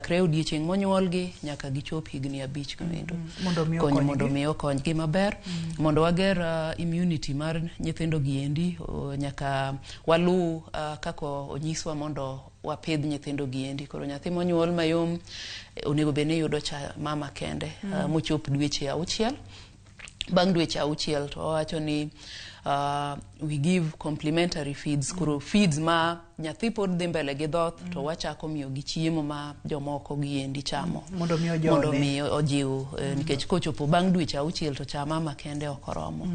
Chakre odiechieng' monyuolgi nyaka gichop higni 5 kendo. Mondo mi Konyo okonygi. Mondo mi okonygi maber. Mondo wager immunity mar nyithindo giendi, nyaka waluw kaka onyiswa mondo wapidh nyithindo giendi. Koro nyathi monyuol mayom onego bed ni yudo cha mama kende mochop dweche 6. Bang' dweche 6 to wawacho ni we give complementary feeds. Koro feeds ma nyathi pod dhi mbele gi dhoth to wachako miyo gi chiemo ma jomoko giendi chamo. Mondo mi ojone. Mondo mi ojiw nikech kochopo bang' dweche 6 to cha mama kende ok oromo.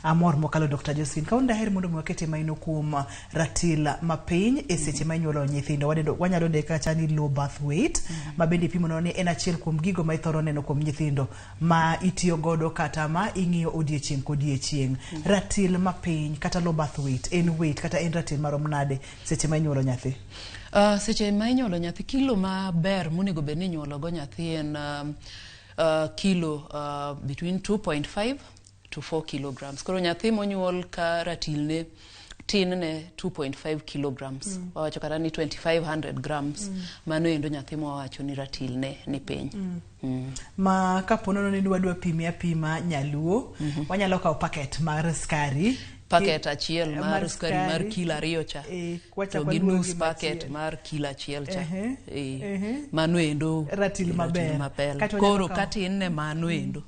Amor mokalo, Dr. Josephine. Kawuono daher mondo mi wakete maino kuom ratil mapiny e seche ma inyuolo nyithindo. Wadendo, wanyalo dende kacha ni low birth weight, ma bende ipimo ni en achiel kuom gigo ma ithoro neno kuom nyithindo ma itiyo godo kata ma ing'iyo odiechieng' kodiechieng'. Ratil mapiny kata low birth weight en weight kata en ratil marom nade seche ma inyuolo nyathi? Seche ma inyuolo nyathi, kilo maber monego bed ni inyuolo go nyathi en kilo between 2.5 to 4 kilograms. Koro nyathi monyuol ka ratilne tin ne 2.5 kilograms, wawacho kata ni 2500 grams, mano endo nyathi mwawacho ni ratilne ni piny. Ma kapo nono ni wadwa pime apima nyaluo, wanyalo kawo paket mar skari. Paket achiel mar sukari mar kilo 2 cha wachako to gi waluwo nus gi paket machielo. Mar kilo 1 cha. Ehe. Mano endo Ratil maber. Maber. Kata wanyalo Koro kawo katin ne mano endo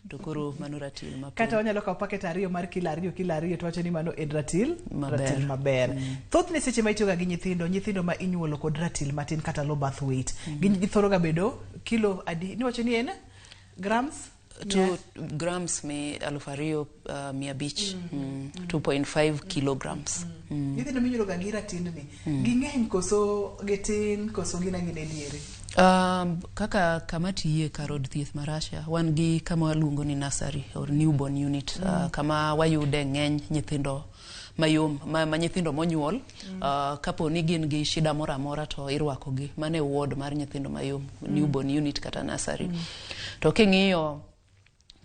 to koro mano ratil mapiny. Kata wanyalo kawo paket 2 mar kilo 2, kilo 2, to wacho ni mano en ratil maber. Ratil maber. Thothne seche ma itiyoga gi nyithindo, nyithindo ma inyuolo kod ratil matin kata low birth weight, gin githoro ga bedo kilo adi? Niwacho ni en grams? 2 grams mi 2500, 2.5 kilograms. Nyithindo minyuolo ga gi ratindni ging'eny koso gitin koso gin agina e diere? Kaka kama tiye kar od thieth ma Russia, wan gi kama waluongo ni nursery or newborn unit, kama wayude ng'eny nyithindo mayom ma nyithindo monyuol kapo ni gin gi shida moro amora to irwakogi mano e ward mar nyithindo mayom, newborn unit kata nursery. To king'iyo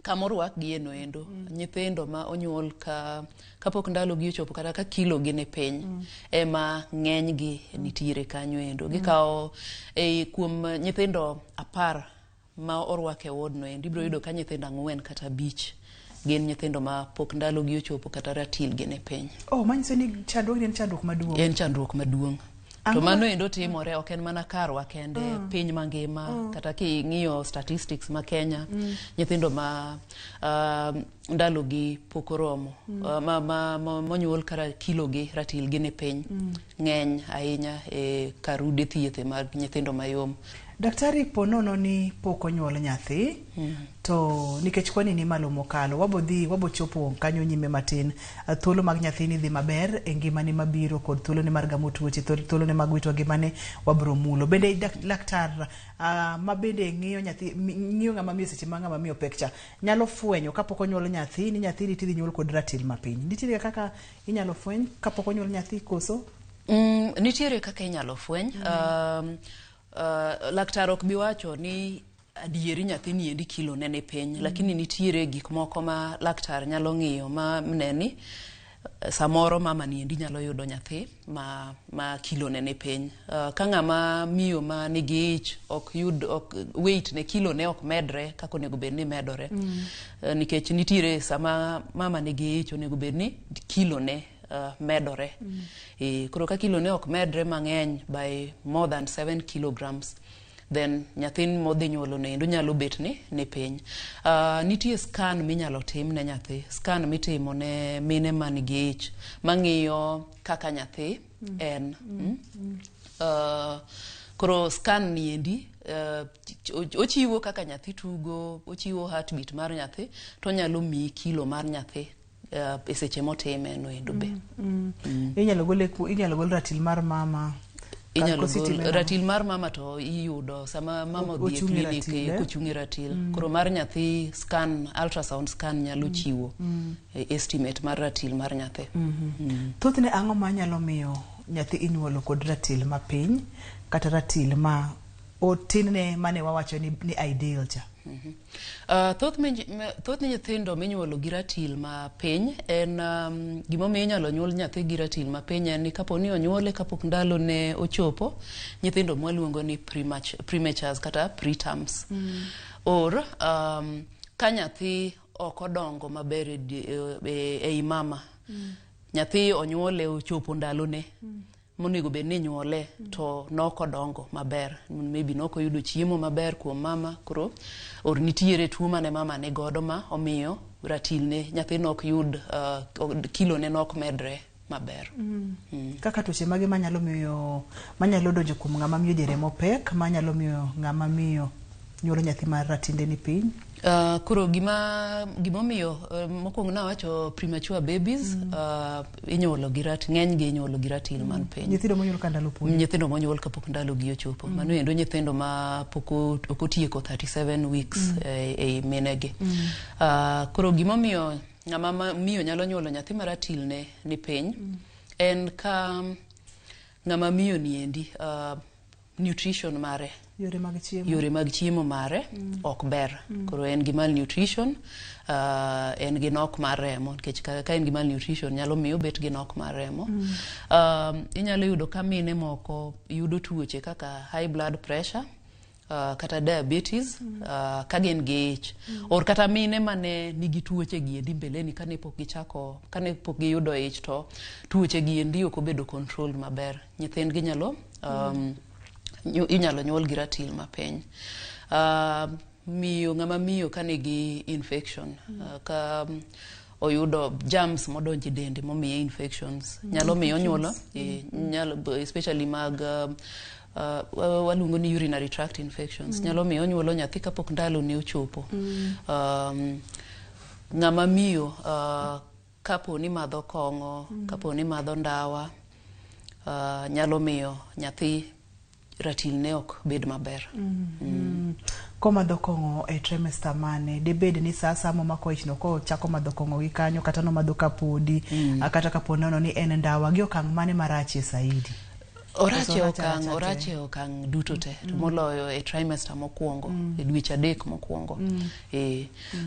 kama orwakgi eno endo, nyithindo ma onyuol ka kapok ndalogi ochopo kata ka kilo gi ni piny ema ng'enygi nitiere kanyo endo. Gikawo ei kuom nyithindo 10 ma orwak e ward no endo, ibiro yudo ka nyithindo 4 kata 5 gin nyithindo ma pok ndalogi ochopo kata ratil gi ni piny. Oh, manyiso ni chandruogni en chandruok maduong'. En chandruok maduong'. To Ang'o mano endo timore ok en mana karwa kende, piny mangima. Kata king'iyo statistics ma Kenya, nyithindo ma ndalogi pok oromo, ma monyuol kara kilo gi ratil gi ni piny ng'eny ahinya e kar ute thieth mag nyithindo mayom. Daktari, po nono ni pok onyuol nyathi to nikech kwani ni malo mokalo, wabo dhi wabo chopo kanyo nyime matin. Thuolo mag nyathini dhi maber e ngimane mabiro kod thuolone mar gamo tuoche, thuolone mag wito ngimane wabro mulo. Bende laktar ma bende ng'iyo nyathi, ng'iyo ng'ama miyo seche ma ng'ama miyo pek cha nyalo fwenyo kapok onyuol nyathi ni nyathini tidhi nyuol kod ratil mapiny? Nitiere kaka inyalo fweny kapok onyuol nyathi koso? Nitiere kaka inyalo fweny. Laktar ok bi wacho ni adieri nyathini endi kilo ne ni piny, lakini nitiere gik moko ma laktar nyalo ng'iyo ma ne ni samoro mama ni endi nyalo yudo nyathi ma kilo ne ni piny. Ka ng'ama miyo ma nigi ich ok yud ok, weight ne kilo ne ok medre kaka onego bed ni medore. Nikech nitiere sama mama nigi ich onego bed ni kilo ne medore. Koro ka kilo ne ok medre mang'eny by more than 7 kilograms, then nyathi modhi nyuolo no endo nyalo bet ni piny. Nitie scan minyalo tim ne nyathi, scan mitimo ne mine man gi ich mang'iyo kaka nyathi en. Koro scan ni endi ochiwo kaka nyathi tugo, ochiwo heartbeat mar nyathi, to onyalo miyi kilo mar nyathi e seche motime no endo be. Inyalo gol ratil mar mama? Inyalo Koso gol itime nang'o? Ratil mar mama to iyudo sama mama odhi e Ochung' e clinic, ratil, eh? Kochung' e ratil. Koro mar nyathi scan, ultrasound scan nyalo chiwo estimate mar ratil mar nyathi. Thothne ang'o manyalo miyo nyathi inyuolo kod ratil mapiny kata ratil ma otinne mane wawacho ni ideal cha? Thoth nyithindo minyuolo gi ratil ma piny en gimomiyo inyalo nyuol nyathi gi ratil ma piny en ni kapo ni onyuole kapok ndalo ne ochopo, nyithindo mwaluongo ni prematures kata preterms. Or ka nyathi ok odongo maber ei mama, nyathi onyuole ochopo ndalone monego bed ni inyuole to nok odongo maber, maybe nok oyudo chiemo maber kuom mama, koro or nitiere tuo mane mama ni godo ma omiyo ratil ne nyathi nok yud kilo ne nok medre maber. Kaka tuoche mage manyalo miyo manyalo donjo kuom ng'ama miyo diere mopek manyalo miyo ng'ama miyo nyuolo nyathi mar ratinde ni piny? Koro gimomiyo mokwongo nawacho premature babies inyuolo gi ng'eny gi inyuolo gi ratil man piny. Nyithindo monyuol ka ndalo podi. Nyithindo monyuol kapok ndalo gi ochopo. Mano endo nyithindo ma pok ok otieko 37 weeks e minegi. Koro gimomiyo ng'ama miyo nyalo nyuolo nyathi ma ratil ne ni piny en ka ng'ama miyo niendi nutrition mare, yore mag chiemo, yore mag chiemo mare ok ber. Koro en gi malnutrition, en gi nok mar remo, nikech ka en gi malnutrition nyalo miyo obet gi nok mar remo. Inyalo yudo ka mine moko yudo tuoche kaka high blood pressure, kata diabetes ka gin gi ich, or kata mine mane nigi tuoche gi endi mbeleni kane pok gichako, kane pok giyudo ich, to tuoche gi endi ok obedo controlled maber, nyithindgi nyalo inyalo nyuol gi ratil mapiny. Miyo ng'ama miyo ka nigi infection, ka oyudo germs modonjo e dende momiye infections, nyalo miyo onyuolo nyalo especially mag waluongo ni urinary tract infections, nyalo miyo onyuolo nyathi kapok ndalo ne ochopo. Ng'ama miyo kapo ni madho kong'o, kapo ni madho ndawa, nyalo miyo nyathi ratil ne ok bed maber. Komadho kong'o e trimester mane? Debed ni sa asaya momako ich no kochako madho kong'o gi kanyo, kata nomadho kapodi, kata kapo nono ni en ndawa, gi okang' mane marachie saidi? Orach e Koso okang' oracha orach e okang' duto te, to moloyo e trimester mokwongo, e dweche 3 mokwongo.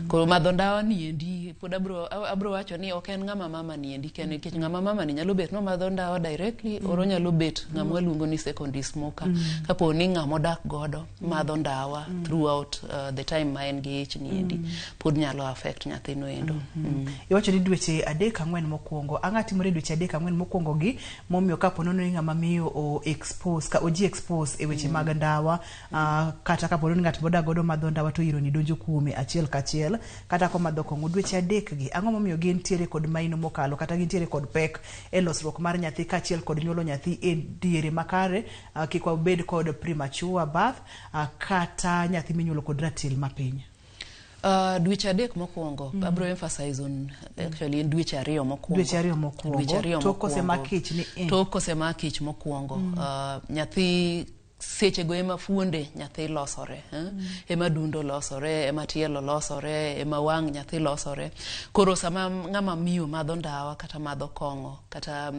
Koro madho ndawa ni endi pod abro wacho ni ok en ng'ama mama ni endi kende, nikech ng'ama mama ni nyalo bet nomadho ndawa directly, or onyalo bet ng'ama waluongo ni secondary smoker, kapo ni ng'ama odak godo madho ndawa throughout the time ma en gi ich ni endi, pod nyalo affect nyathino endo. Iwacho ni dweche 3-4 mokwongo. Ang'o timore e dweche 3-4 mokwongo gi momiyo kapo nono ni ng'ama miyo o expose ka oji expose e weche mag ndawa, kata kapo ni ng'at modak godo madho ndawa to iro ni donjo kuome achiel kachiel, kata komadho kong'o dweche 3 gi, ang'o momiyo gintiere kod maino mokalo kata gintiere kod pek e losruok mar nyathi kaachiel kod nyuolo nyathi e diere makare, kik wabed kod premature birth, kata nyathi minyuolo kod ratil mapiny? Dweche 3 mokwongo, abro emphasize on actually en dweche 2 mokwongo. Dweche 2 mokwongo. Dweche 2 Tok kosemak mokwongo. ich ni. Tok kosemak ich mokwongo. Nyathi sechego ema fuonde nyathi losore, eh? Ema dundo losore, ema tielo losore, ema wang' nyathi losore. Koro sama ng'ama miyo madho ndawa kata madho kong'o kata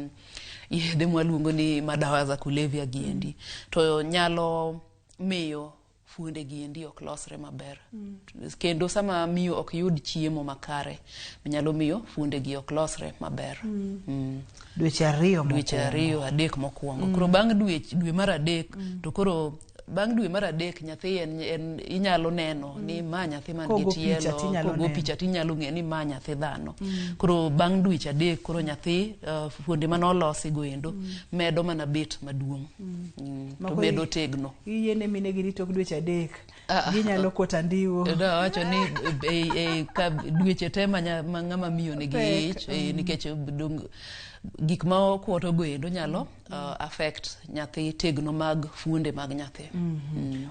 yedhe mwaluongo ni madawa za kulevya giendi, to nyalo miyo fuonde giendi ok losre maber. Kendo sama miyo ok yud chiemo makare, nyalo miyo fuonde gi ok losre maber. Dweche 2 Dweche mokwongo. 2-3 mokwongo. Koro bang' dwe mar 3, to koro bang' dwe mar 3 nyathi en inyalo neno ni ma nyathi man gi Kogo picha tielo, tinyalo kogo neno. picha tinyalo ng'eyo ni ma nyathi dhano. Koro bang' dweche 3 koro nyathi fuonde mane olosi go endo medo mana bet maduong'. Ma To koro medo tegno. Iyiene mine gi ni tok dweche 3 ginyalo kuoto andiwo. Nawacho ni ka dweche te ma ng'ama miyo nigi Pek, ich, nikech gik ma okuoto go endo nyalo affect nyathi, tegno mag fuonde mag nyathi.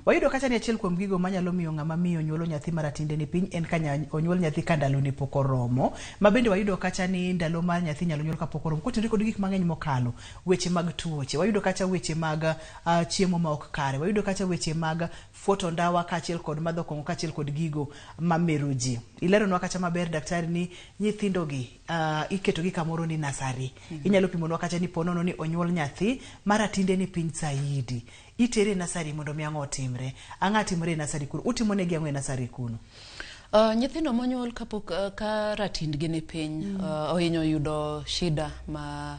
Wayudo kacha ni achiel kuom gigo manyalo miyo ng'ama miyo nyuolo nyathi ma ratinde ni piny en ka onyuol nyathi ka ndalone pok oromo. Ma bende wayudo kacha ni ndalo mar nyathi nyalo nyuol kapok oromo. Kotenore kod gik mang'eny mokalo, weche mag tuoche, wayudo kacha weche mag chiemo ma ok kare, wayudo kacha weche mag fuoto ndawa kaachiel kod madho kong'o kaachiel kod gigo mamero ji. Ileronwa kacha maber daktari ni nyithindogi iketogi kamoro ni nasari. Inyalo pimonwa kacha ni ponono ni onyuol nyathi ma ratinde ni piny saidi. Itere e nasari mondo mi ang'o otimre? Ang'o timore e nasari kuno? Utimo negi ang'o e nasari kuno? Nyithindo monyuol kapok ka ratindgi ni piny ohinyo yudo shida ma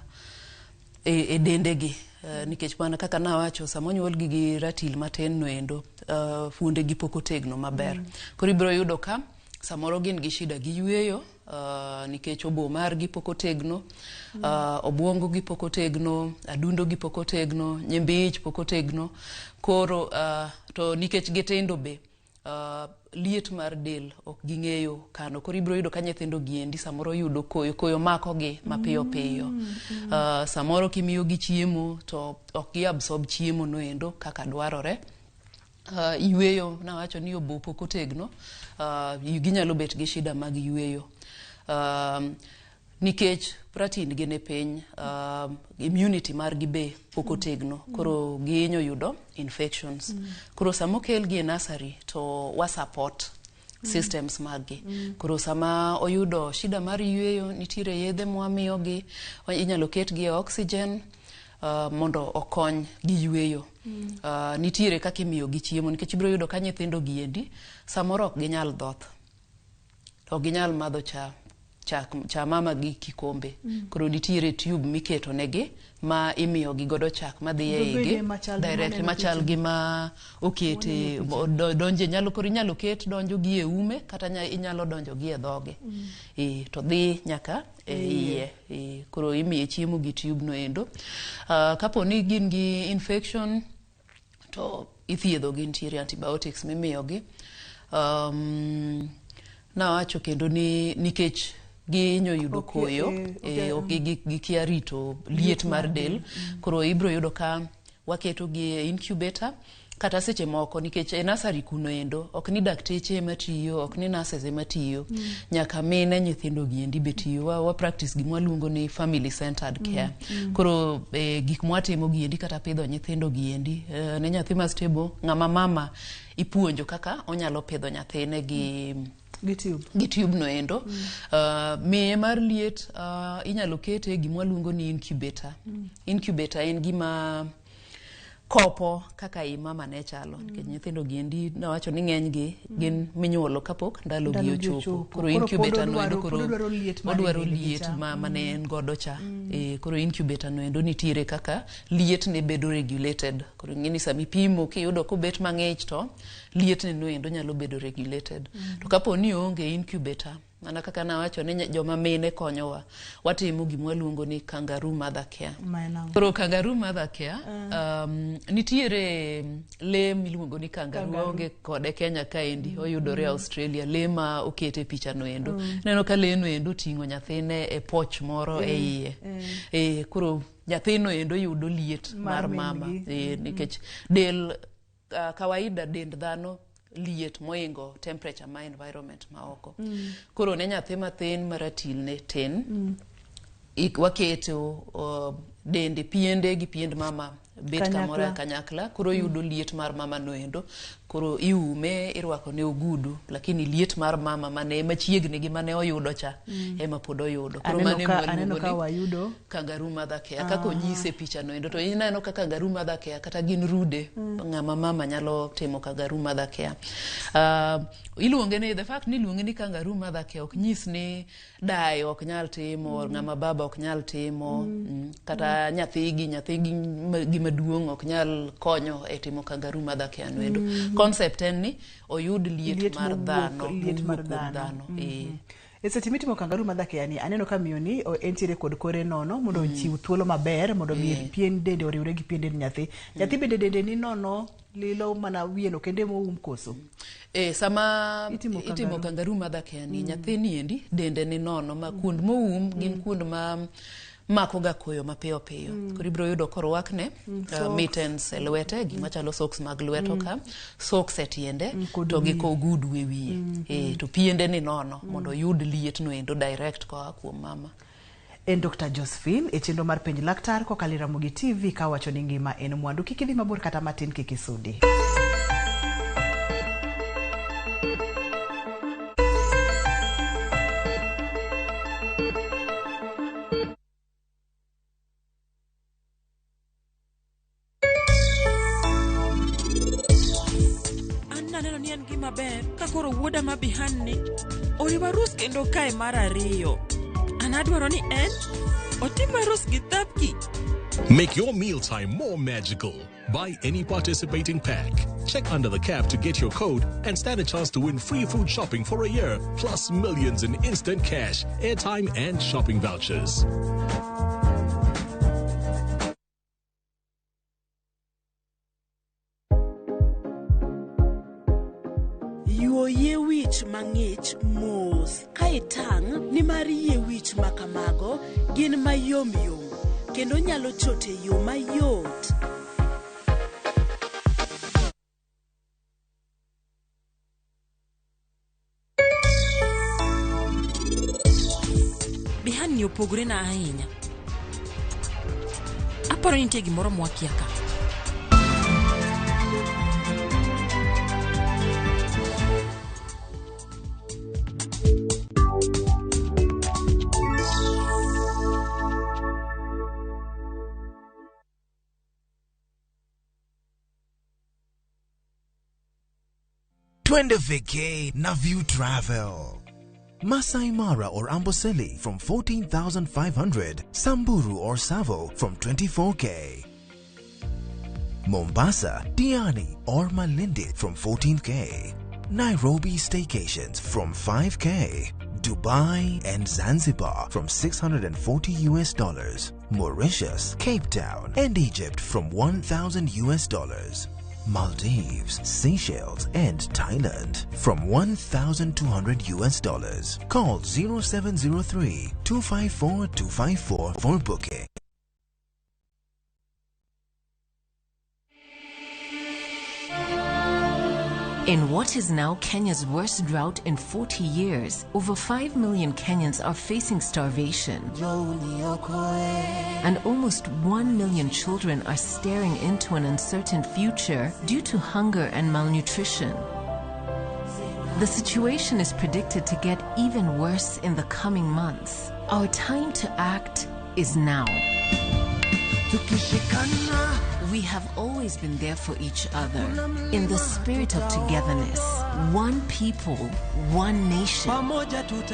e dendegi nikech mana kaka nawacho, sama onyuolgi gi ratil matin noendo, fuondegi pok otegno maber. Koro ibiro yudo ka samoro gin gi shida gi yweyo nikech obo margi pok otegno, obuongo gi pok otegno, adundo gi pok otegno, nyimbi ich pok otegno. Koro to nikech gitindo be, liet mar del ok ging'eyo kano. Koro ibiro yudo ka nyithindo giendi samoro yudo koyo, koyo makogi mapiyo piyo. Samoro kimiyo gi chiemo to ok gi absorb chiemo noendo kaka dwarore. Yweyo, nawacho ni obo pok otegno, ginyalo bet gi shida mag yweyo. Nikech ratindgi ni piny, immunity margi be pok otegno, koro gihinyo yudo infections. Koro sama okelgi e nursery to wa support systems maggi. Koro sama oyudo shida mar yweyo, nitiere yedhe mwamiyogi, inyalo ketgi e oxygen mondo okony gi yweyo. Nitiere kaka imiyogi chiemo, nikech ibiro yudo ka nyithindo giendi samoro ok ginyal dhoth, ok ginyal madho cha chak cha mama gi kikombe. Koro nitiere tube miketo negi ma imiyo gi godo chak madhi e Dobede igi machal gi direct maneno machal picha. Gi ma okete donje nyalo, koro inyalo ket donjo gi e ume kata inyalo donjo gi e dhoge to dhi nyaka e iye. Koro imiye chiemo gi tube no endo. Kapo ni gin gi infection to ithiedho gi, nitiere antibiotics mimiyogi. Nawacho kendo ni nikech gihinyo yudo koyo, ok gikia rito liet mar del, koro ibiro yudo ka waketo gi e incubator kata seche moko, nikech e nursery kuno endo ok ni dakteche ema tiyo, ok ni nurses ema tiyo, nyaka mine nyithindo giendi be tiyo. Wa practice gima waluongo ni family centered care. Koro gik mwatimo giendi kata pidho nyithindo giendi, ne nyathi ma stable, ng'ama mama ipuonjo kaka onyalo pidho nyathine gi Gi tube. Gi tube no endo. Miye mar liet, inyalo kete e gima waluongo ni incubator. Incubator en gima kopo kaka i mama ne chalo, nikech nyithindo giendi nawacho ni ng'enygi gin minyuolo kapok ndalo gi Ndalo gi ochopo. ochopo. Koro Koro pod incubator no endo pod koro odwaro liet mar odwaro min gi liet cha. ma mane en godo cha. Koro incubator no endo nitiere kaka liet ne bedo regulated. Koro ing'e ni sama ipimo kiyudo kobet mang'ich to liet ne no endo nyalo bedo regulated. To kapo ni oonge incubator, mana kaka nawacho ni joma mine konyowa, watimo gima waluongo ni kangaroo mother care. Ma en ang'o? Koro kangaroo mother care, nitiere lee miluongo ni kangaroo, Kangaroo. Onge kode Kenya kaendi, oyudore Australia, lee ma okete picha no endo. Ineno ka lee no endo oting'o nyathine e poch moro e iye. Koro nyathino endo yudo liet mar mar mama. min gi. Nikech del, kawaida dend dhano liet moingo temperature ma environment ma oko. Koro ne nyathi mathin ma ratil ne tin, waketo dende, piende gi piend mama bet kamoro Kanyakla. Kanyakla, koro yudo liet mar mama no endo. Koro iume, irwako ne ogudu, lakini liet mar mama mane machiegni gi mane oyudo cha ema pod oyudo. Koro Aneno mano ka, ema aneno waluongo ka ni wayudo kangaroo mother care, kaka onyise e picha no endo. To ineno ka kangaroo mother care kata gin rude, ng'ama mama nyalo timo kangaroo mother care. Iluonge ni, the fact ni iluonge ni kangaroo mother care ok nyis ni dayo ok nyal timo, ng'ama baba ok nyal timo, kata nyathigi gi maduong' ok nyal konyo e timo kangaroo mother care no endo. Concept en ni oyud liet Liet mar mowuok, dhano, liet mar mowuok kuom dhano. dhano. E seche mitimo kangaroo mother care ni, aneno ka miyo ni entiere kod kore nono mondo ochiw thuolo maber mondo mi pien dende oriwre gi pien dend nyathi. Nyathi bende dende ni nono lilo mana wiyeno kende moum koso? Sama Itimo itimo kangaroo. Kangaroo mother care ni, nyathi ni endi dende ni nono ma kuond moum gin kuond ma mako ga koyo mapiyo piyo. Koro ibiro yudo korwakne socks. Mittens e lwete, gima chalo socks mag lweto ka, socks e tiende, kod to gi wiye. Ogudu e wiye. To piende ni nono mondo oyud liet no endo direct koa kuom mama. En Dr. Josephine e chenro mar Penj Laktar kokalo e Ramogi TV kawacho ni ngima en mwandu. Kik idhi mabor kata matin, kik isudi. Naneno ni en gima ber ka koro wuoda ma Bihan ni oriw arus kendo kae mar ariyo. An adwaro ni en otim arus gi Thapki. Make your mealtime more magical. Buy any participating pack. Check under the cap to get your code and stand a chance to win free food shopping for a year, plus millions in instant cash, airtime, and shopping vouchers. Yuo yie wich mang'ich mos ka itang' nimar yie wich ma kamago gin mayomyom kendo nyalo chot e yo mayot. Bihan ni opogore na ahinya. Aparo ni nitie gimoro mwakia ka. Twende vacay na View Travel. Masai Mara or Amboseli from 14,500, Samburu or Savo from 24K. Mombasa, Diani or Malindi from 14K. Nairobi staycations from 5K. Dubai and Zanzibar from $640 US. Mauritius, Cape Town and Egypt from $1,000 US. Maldives, Seychelles and Thailand from $1,200 US. Call 0703 254 254 for booking. In what is now Kenya's worst drought in 40 years, over 5 million Kenyans are facing starvation. And almost 1 million children are staring into an uncertain future due to hunger and malnutrition. The situation is predicted to get even worse in the coming months. Our time to act is now. We have always been there for each other in the spirit of togetherness. One people, one nation.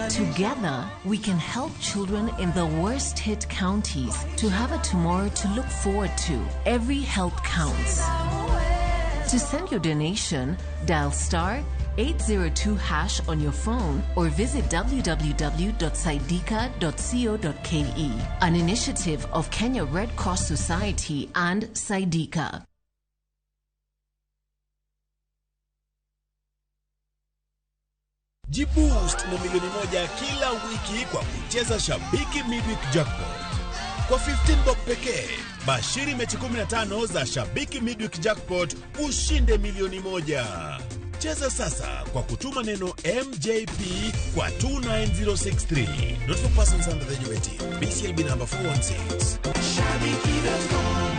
Together, we can help children in the worst hit counties to have a tomorrow to look forward to. Every help counts. To send your donation, dial star 802 hash on your phone or visit www.saidika.co.ke. An initiative of Kenya Red Cross Society and Saidika. Jiboost na 1 milioni kila wiki kwa kucheza Shabiki Midweek Jackpot. Kwa 15 bob pekee, bashiri mechi 15 za Shabiki Midweek Jackpot ushinde 1 milioni. Cheza sasa kwa kutuma neno MJP kwa 29063. Not for persons under the age of 18. BCLB number 416. Shabiki.com.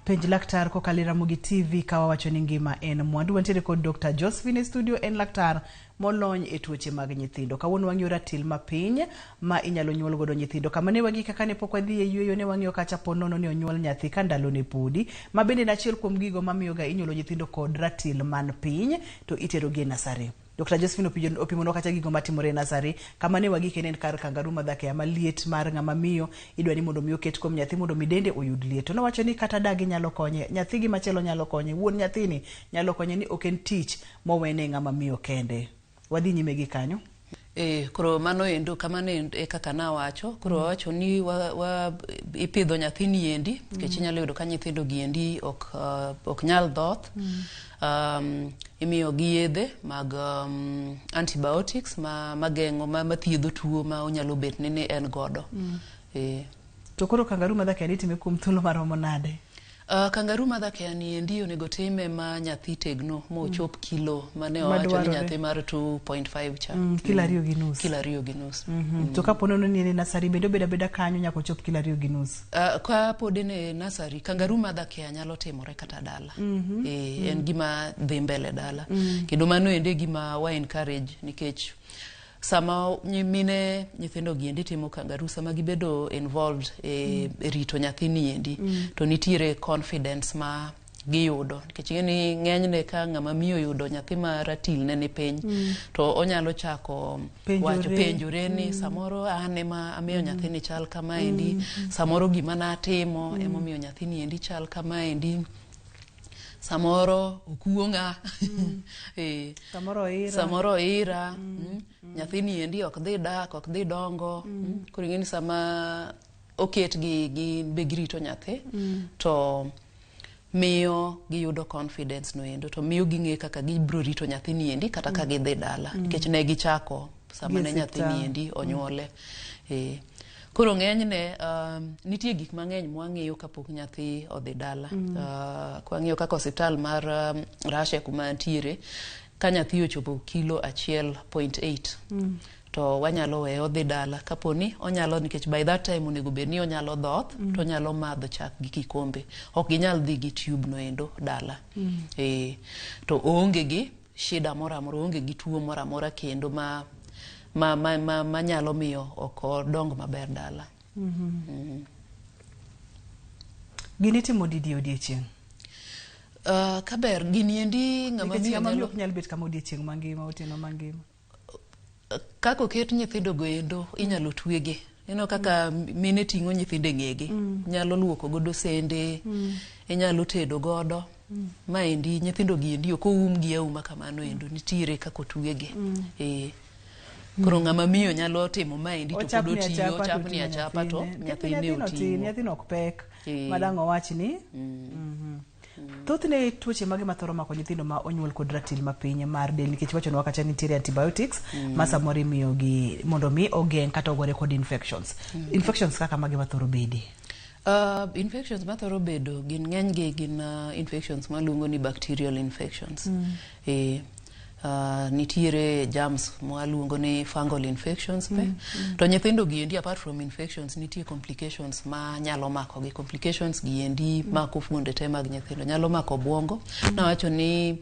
Penj laktar kokalo e Ramogi TV ka wawacho ni ngima en mwandu. Wantiere kod Dr. Josephine e studio, en laktar molony e tuoche mag nyithindo. Kawuono wang'iyo ratil mapiny ma inyalo nyuol godo nyithindo. Kama ne wagik kaka ne pok wadhi e yueyo ne wang'iyo kacha po nono ni onyuol nyathi ka ndalone podi, ma bende en achiel kuom gigo mamiyo ga inyuolo nyithindo kod ratil man piny to iterogi e nasari. Dr. Josephine opimonwa kacha gigo matimore e nasari. Kama ne wagike ne en kar kangaroo mother care, ma liet mar ng'ama miyo idwa ni mondo mi oket kuom nyathi mondo mi dende oyud liet. To nowacho ni kata dagi nyalo konye, nyathi gi machielo nyalo konye, wuon nyathini nyalo konye, ni ok en tich mowene ng'ama miyo kende. Wadhi nyime gi kanyo. E, koro mano endo kamano endo e kaka nawacho koro wawacho ni wa ipidho nyathini endi nikech inyalo yudo ka nyithindo gi endi ok nyal dhoth. Imiyo gi yedhe mag antibiotics ma mageng'o ma mathiedho tuo ma onyalo bet ni en godo. E. To koro kangaroo mother care itime kuom thuolo maromo nade? Kangaroo mother care ni endi onego time ma nyathi tegno mochop kilo mane owacho ni Madwarore. nyathi mar 2.5 cha. Kilo 2.5. Kilo 2.5. To kapo nono ni en e nasari bende obedo abeda kanyo nyaka ochop kilo 2.5? Ka pod en e nursery, kangaroo mother care nyalo timore kata dala. E, en gima dhi mbele dala. Kendo mano ende gima wa encourage nikech Sama nyimine nyithindo gi endi timo kangaroo, sama gibedo involved e rito nyathini endi, to nitiere confidence ma giyudo, nikech ing'e ni ng'enyne ka ng'ama miyo oyudo nyathi ma ratil ne ni piny, to onyalo chako Penjore. wacho, penjore ni samoro an ema amiyo nyathini chal kamaendi, samoro gima natimo emomiyo nyathini endi chal kamaendi, samoro okuong'a. Samoro oira. Samoro oira. Nyathini endi ok dhi dak, ok dhi dongo. Koro ing'e ni sama oket gi gin be girito nyathi, to miyo giyudo confidence no endo, to miyo ging'e kaka gibiro rito nyathini endi kata ka gidhi dala, nikech ne gichako sama Gi ne nyathini osiptal. endi onyuole. Koro ng'enyne nitie gik mang'eny mwang'iyo kapok nyathi odhi dala. Kwang'iyo kaka osiptal mar Russia kuma antiere, ka nyathi ochopo kilo 1.8, to wanyalo weye odhi dala kaponi onyalo, nikech by that time onego bed ni onyalo dhoth, to onyalo madho chak gi kikombe, ok ginyal dhi gi tube no endo dala. To oonge gi shida moro amora, oonge gi tuo moro amora kendo ma nyalo miyo ok odong maber dala. Gini itimo didi e odiechieng'? Kaber gini endi ng'ama Nikech miyo ng'ama miyo nyalo ok nyal bet kama odiechieng' mangima, otieno mangima. Kaka oket nyithindo go endo, inyalo twegi. Ineno kaka mine ting'o nyithindo e ng'egi, nyalo luoko godo sende, inyalo tedo godo. Maendi nyithindo gi endi ok oum gi auma kamano endo, nitiere kaka otwegi. Koro ng'ama miyo nyalo timo maendi to pod Ochapni otiyo, achapa to ochapni oting'o achapa to nyathine. nyathine Nyathino tin, oting'o. nyathino ok pek. Madang' owach ni. Thothne tuoche mage mathoro mako nyithindo ma onyuol kod ratil mapiny mar del, nikech wachonwa kacha nitiere antibiotics ma samoro imiyogi mondo mi ogeng' kata ogore kod infections. Infections kaka mage mathoro bede? Infections mathoro bedo gin ng'enygi gin infections maluongo ni bacterial infections. Nitiere germs mwaluongo ni fungal infections be. To nyithindo gi endi, apart from infections, nitie complications ma nyalo mako gi. Complications gi endi mako fuonde te mag nyithindo, nyalo mako obwongo. Nawacho ni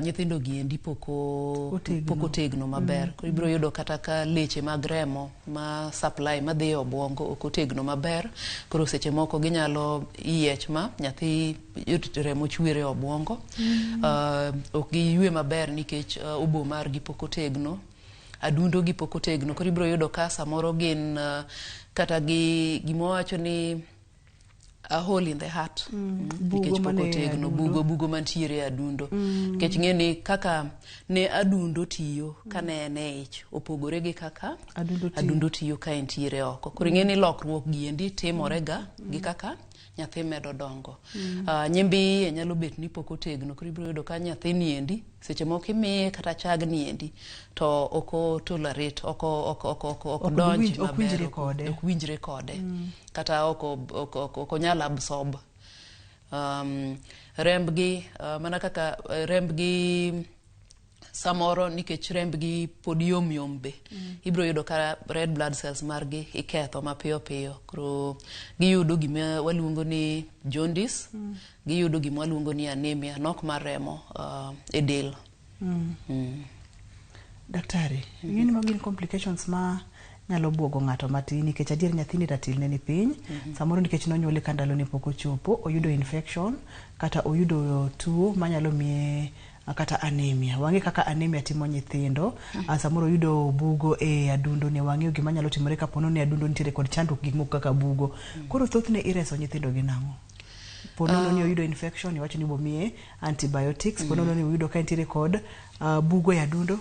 nyithindo gi endi pok Otegno. pok otegno maber. Koro ibiro yudo kata ka leche mag remo ma supply madhi e obwongo ok otegno maber. Koro seche moko ginyalo yiech ma nyathi remo chwer e obwongo. Ok giywe maber nikech obo margi pok otegno, adundo gi pok otegno. Koro ibiro yudo ka samoro gin kata gi gima wacho ni a hole in the heart. Bugo Nikech pok mane otegno. adundo. Bugo mantiere e adundo, nikech ng'e ni kaka ne adundo tiyo kane en e ich opogore gi kaka Adundo tiyo. adundo tiyo ka entiere oko. Koro ing'e ni lokruok gi endi timore ga gi kaka nyathi medo dongo. Nyimbi iye nyalo bet ni pok otegno. Koro ibiro yudo ka nyathini endi seche moko imiye kata chagni endi to ok o tolerate, ok Ok donj ok winjre maber, kode. Ok winjre kode, kata ok onyal absorb. Rembgi mana kaka rembgi samoro, nikech rembgi pod yom yom be, ibiro yudo ka red blood cells margi iketho mapiyo piyo. Koro giyudo gima waluongo ni jaundice, giyudo gima waluongo ni anemia, nok mar remo e del. Daktari, ing'e ni magi gin complications ma nyalo buogo ng'ato matin, nikech adier nyathini ratil ne ni piny, samoro nikech nonyuole ka ndalone pok ochopo, oyudo infection kata oyudo tuo manyalo miye kata anemia. Wang'e kaka anemia timo nyithindo. Samoro oyudo bugo e adundo ne, wang'eyo gima nyalo timore kapo ni adundo nitiere kod chandruok, gik moko kaka bugo. Koro thothne ireso nyithindo gi nang'o? Po nono ni oyudo infection, iwacho ni bomiye antibiotics. Po nono ni oyudo ka entiere kod bugo e adundo?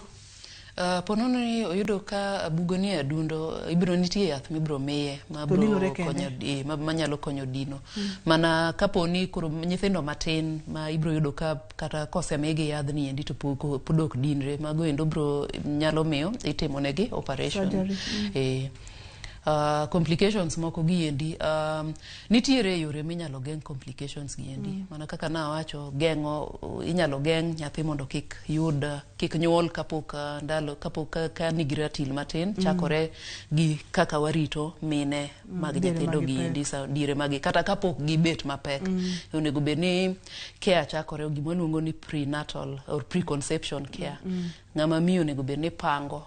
Po nono ni oyudo ka bugo ni e adundo, ibiro nitie yath mibiro miye ma To dinore biro kende? konyo, manyalo konyo dino. Mana kapo ni koro nyithindo matin ma ibiro yudo ka kata kosemigi yadhni endi to pod ok dinre, mago endo biro nyalo miyo itimonegi operation. Surgery. Complications moko giendi, nitiere yore minyalo geng' complications giendi. Mana kaka nawacho, geng'o, inyalo geng' nyathi mondo kik yud, kik nyuol kapok ndalo kapok ka nigi ratil matin, chakore gi kaka warito mine mag diere nyithindo ma gipek. giendi diere magi kata kapok gibet mapek. Onego bed ni care chakore gima waluongo ni prenatal or preconception care. Ng'ama miyo onego bed ni pango.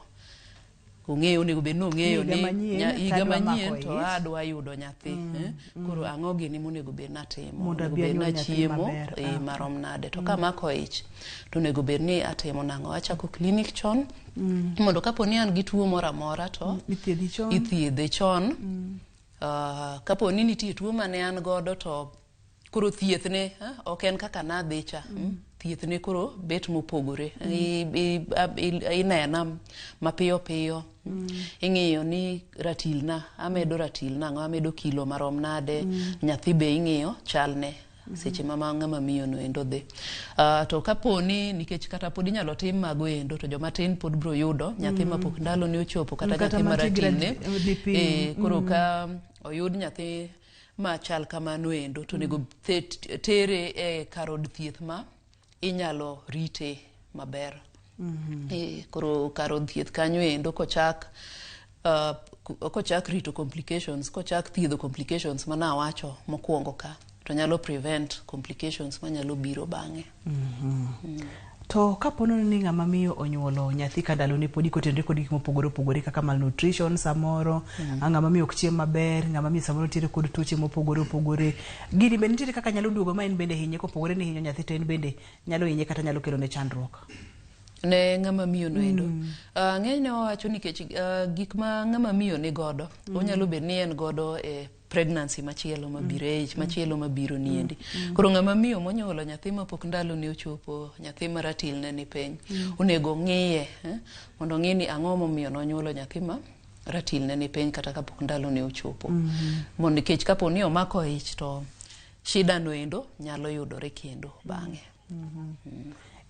Ong'eyo, onego bed ni ong'eyo Higa ni manyien, higa to adwa manyien mako to ich. Adwa yudo nyathi, eh? Koro ang'o gini monego bed natimo? Mondo Onego abi bed anyuol nyathi nachiemo maber, eh, marom nade? To kamako ich to onego bed ni atimo nang'o? Achako klinik chon mondo kapo ni an gi tuo moro amora to Ithiedhi chon. Ithiedhe chon. Kapo ni nitie tuo mane an godo to koro thiethne ok en kaka nadhi cha. Thiethne koro bet mopogore. Inena mapiyo piyo. Ing'iyo ni ratil na amedo ratil nang'o, amedo kilo marom nade. Nyathi be ing'iyo chalne seche ma ng'ama miyo no endo dhi. To kapo ni nikech kata pod inyalo tim mago endo to joma tin pod bro yudo nyathi mapok ndalo ne ochopo kata Kata nyathi ma mantie gi ratil ne ni piny. Eh, koro ka oyud nyathi machal kamano endo to onego tere e kar od thieth ma inyalo rite maber. Eh, koro kar od thieth kanyo endo kochak rito complications, kochak thiedho complications mana awacho mokwongo ka, to nyalo prevent complications manyalo biro bang'e. To kapo nono ni ng'ama miyo onyuolo nyathi ka ndalone podi kotenore kod gik mopogore opogore kaka malnutrition samoro, ng'ama miyo ok chiem maber, ng'ama miyo samoro nitiere kod tuoche mopogore opogore, gini be nitiere kaka nyalo duogo ma en bende hinye kopogore ni hinyo nyathi to en bende nyalo hinye kata nyalo kelone chandruok? Ne ng'ama miyo no endo, ng'enyne wawacho nikech gik ma ng'ama miyo ni godo, onyalo bet ni en godo e pregnancy machielo mabiro, e ich machielo mabiro niendi. Koro ng'ama miyo monyuolo nyathi mapok ndalo ne ochopo, nyathi ma ratil ne ni piny, onego ng'iye, eh, mondo ong'i ni ang'o momiyo nonyuolo nyathi ma ratil ne ni piny kata kapok ndalo ne ochopo, mondo nikech kapo ni omako ich to shida no endo nyalo yudore kendo bang'e.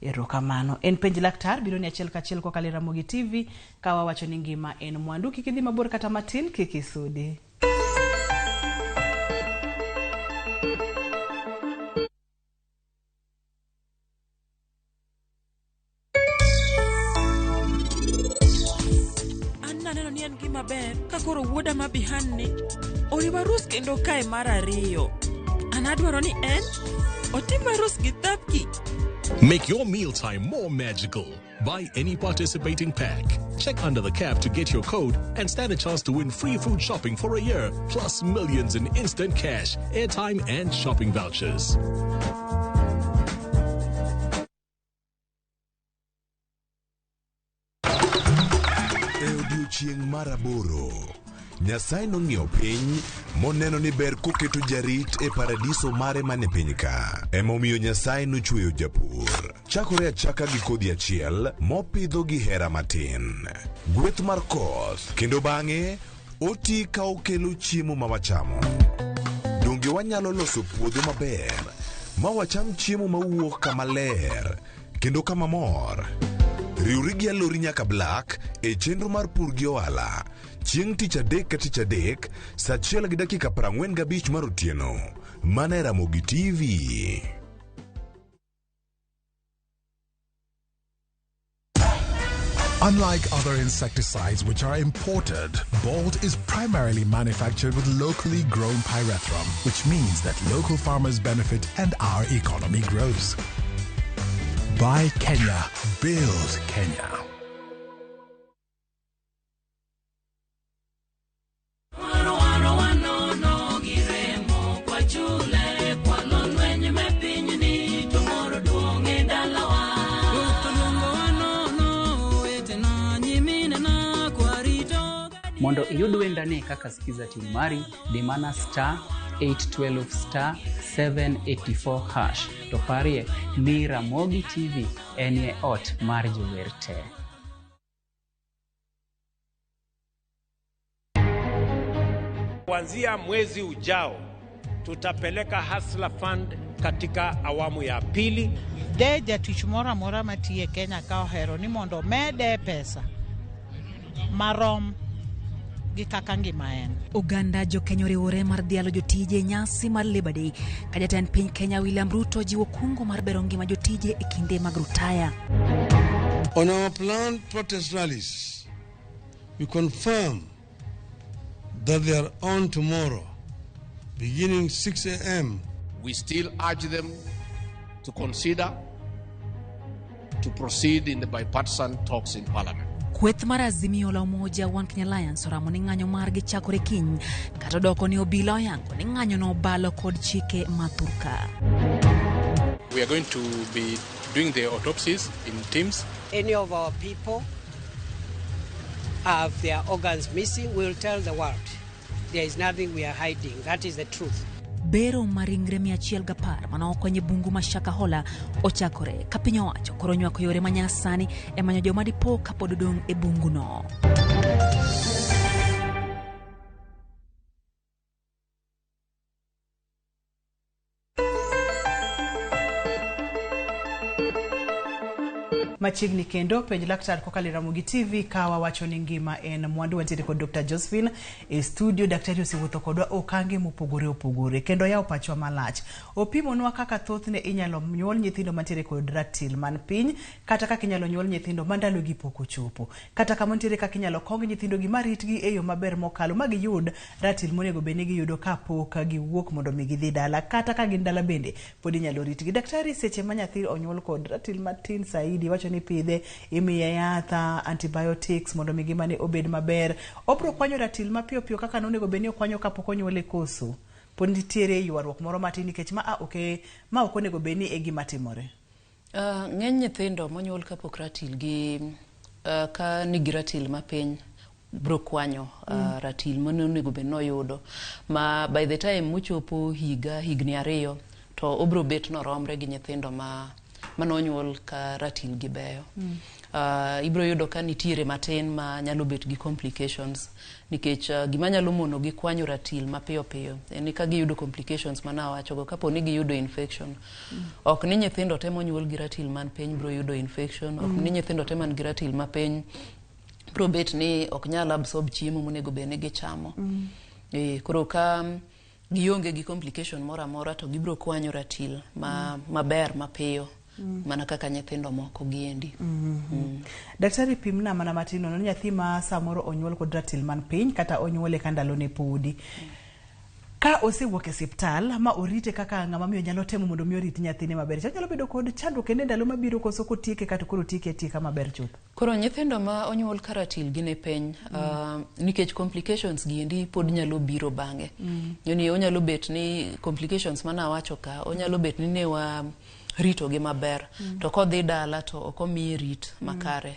Erokamano. En Penj Laktar biro ni achiel kachiel kokalo e Ramogi TV ka wawacho ni ngima en mwandu. Kik idhi mabor kata matin, kik isudi. An naneno ni en gima ber ka koro wuoda ma Bihan ni oriwo arus kendo kae mar ariyo. An adwaro ni en otim arus gi Thapki. Make your mealtime more magical. Buy any participating pack. Check under the cap to get your code and stand a chance to win free food shopping for a year, plus millions in instant cash, airtime, and shopping vouchers. E odiechieng' mar aboro, Nyasaye nong'iyo piny moneno ni ber koketo jarit e paradiso mare mane piny ka. Emomiyo Nyasaye nochweyo japur. Chakore achaka gi kodhi achiel mopidho gi hera matin. Gweth mar koth kendo bang'e oti ka okelo chiemo ma wachamo. Donge wanyalo loso puodho maber ma wacham chiemo mawuok kama ler kendo kama mor? Riwri gi Alori nyaka Black e chenro mar pur gi ohala chieng' tich adek ka tich adek saa achiel gi dakika 45 mar otieno mana e Ramogi TV. Unlike other insecticides which are imported, Bolt is primarily manufactured with locally grown pyrethrum, which means that local farmers benefit and our economy grows. Buy Kenya, build Kenya. Mondo iyud wendani kaka Skiza tune mari, di mana *812*784# to parie ni Ramogi TV enie ot mar jower te. Kuanzia mwezi ujao tutapeleka Hustler Fund katika awamu ya pili. De jatich moro amora matiyo e Kenya ka ohero ni mondo omede pesa marom gi kaka ngima en. Oganda jokenya oriwore mar dhialo jotije e nyasi mar Labour Day ka jatend piny Kenya William Ruto jiwo kungo mar bero ngima jotije e kinde mag rutaya. On our planned protest rallies, we confirm that they are on tomorrow, beginning 6 a.m. We still urge them to consider to proceed in the bipartisan talks in Parliament. Kweth mar Azimio la Umoja One Kenya Alliance oramo ni ng'anyo margi chakore kiny kata odoko ni obila oyango ni ng'anyono obalo kod chike ma thurka. We are going to be doing the autopsies in teams. Any of our people have their organs missing, we will tell the world. There is nothing we are hiding. That is the truth. Bero mar ringre 110 mane okwany e bungu ma Shakahola ochakore ka piny owacho koro nywako yore manyasani e manyo joma dipo kapod odong' e bunguno. Machiegni kendo penj laktar kokalo e Ramogi TV ka wawacho ni ngima en mwandu. Wantiere kod Dr. Josephine e studio. Daktari osewuotho kodwa okange mopogore opogore kendo oyawo pachwa malach. Opimonwa kaka thothne inyalo nyuol nyithindo mantiere kod ratil man piny, kata kaka inyalo nyuol nyithindo ma ndalogi pok ochopo. Kata kama nitiere kaka inyalo kong nyithindo gi maritgi e yo maber mokalo ma giyud ratil monego bed ni giyudo kapok giwuok mondo mi gidhi dala, kata ka gin dala bende pod inyalo ritgi. Daktari, seche ma nyathi onyuol kod ratil matin saidi, wacho ni pidhe, imiye yath, antibiotics mondo mi ngimane obed maber. Obro kwanyo ratil mapiyo piyo kaka nonego bed ni okwanyo kapok onyuole koso? Pod nitiere ywaruok moro matin nikech ma ok ma ok onego bed ni e gima timore. Ng'eny nyithindo monyuol kapok ratil gi ka nigi ratil mapiny bro kwanyo ratil mane onego bed noyudo ma by the time mochopo higa higni 2 to obro bet noromre gi nyithindo ma manonyuol ka ratil gi beyo. Ibro yudo ka nitiere matin ma nyalo bet gi complications nikech gima nyalo mono gi kwanyo ratil mapiyo piyo en ni ka giyudo complications mana awachogo, kapo ni giyudo infection. Ok ni nyithindo te monyuol gi ratil man piny bro yudo infection, ok ni nyithindo te man gi ratil mapiny bro bet ni ok nyal absorb chiemo monego bed ni gichamo. Koro ka gionge gi complication moro amora to gibro kwanyo ratil maber mapiyo. Mana kaka nyithindo moko giendi. Daktari, pimna mana matin nono nyathi ma samoro onyuol kod ratil man piny kata onyuole ka ndalone podi. Ka osewuok e osiptal ma orite kaka ng'ama miyo nyalo temo mondo mi orit nyathine maber, nyalo bedo kod chandruok kendo e ndalo mabiro koso kotieke kata koro otieke atieka maber chuth? Koro nyithindo ma onyuol ka ratil gi ni piny, nikech complications giendi pod nyalo biro bang'e. Yani onyalo bet ni complications mana awacho ka, onyalo bet ni ne wa rito gi maber, to kodhi dala to ok omiye rit makare.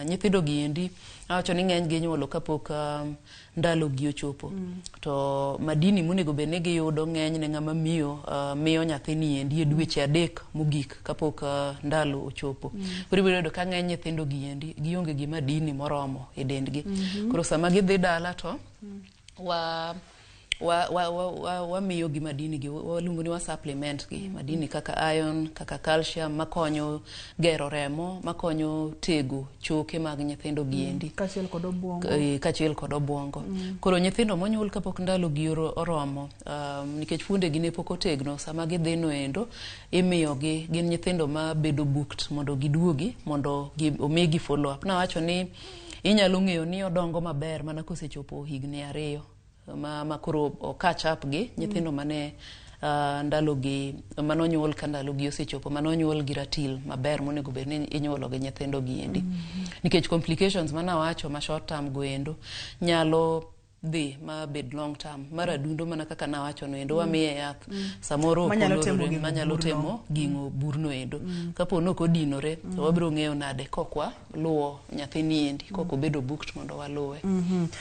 Nyithindo giendi awacho ni ng'eny gi inyuolo kapok ndalo gi ochopo. To madini monego bed ni giyudo ng'eny ne ng'ama miyo miyo nyathini endi e dweche 3 mogik kapok ndalo ochopo. Koro ibiro yudo ka ng'eny nyithindo giendi gionge gi madini moromo e dendgi. Koro sama gidhi dala to wamiyo gi madini gi, waluongo ni wa supplement gi madini kaka iron, kaka calcium makonyo gero remo, makonyo tego choke mag nyithindo giendi kaachiel kod obuongo. Kaachiel kod obuongo. Koro nyithindo monyuol kapok ndalo gi oromo, nikech fuonde gi ne pok otegno, sama gidhi no endo imiyogi, gin nyithindo ma bedo booked mondo giduogi mondo omigi follow up. Nawacho ni inyalo ng'eyo ni odongo maber mana kosechopo higni 2 ma koro catch up gi nyithindo mane ndalo gi manonyuol ka ndalo gi osechopo, manonyuol gi ratil maber monego bed ni inyuolo gi nyithindo giendi. Nikech complications manawacho ma short term go endo nyalo dhi ma bed long term. Mar adundo mana kaka nawacho no endo, wamiye yath samoro manyalo temo ging'o burno endo. Kapo ni ok odinore to wabiro ng'eyo nade kokwa luwo nyathini endi, kok obedo booked mondo waluwe.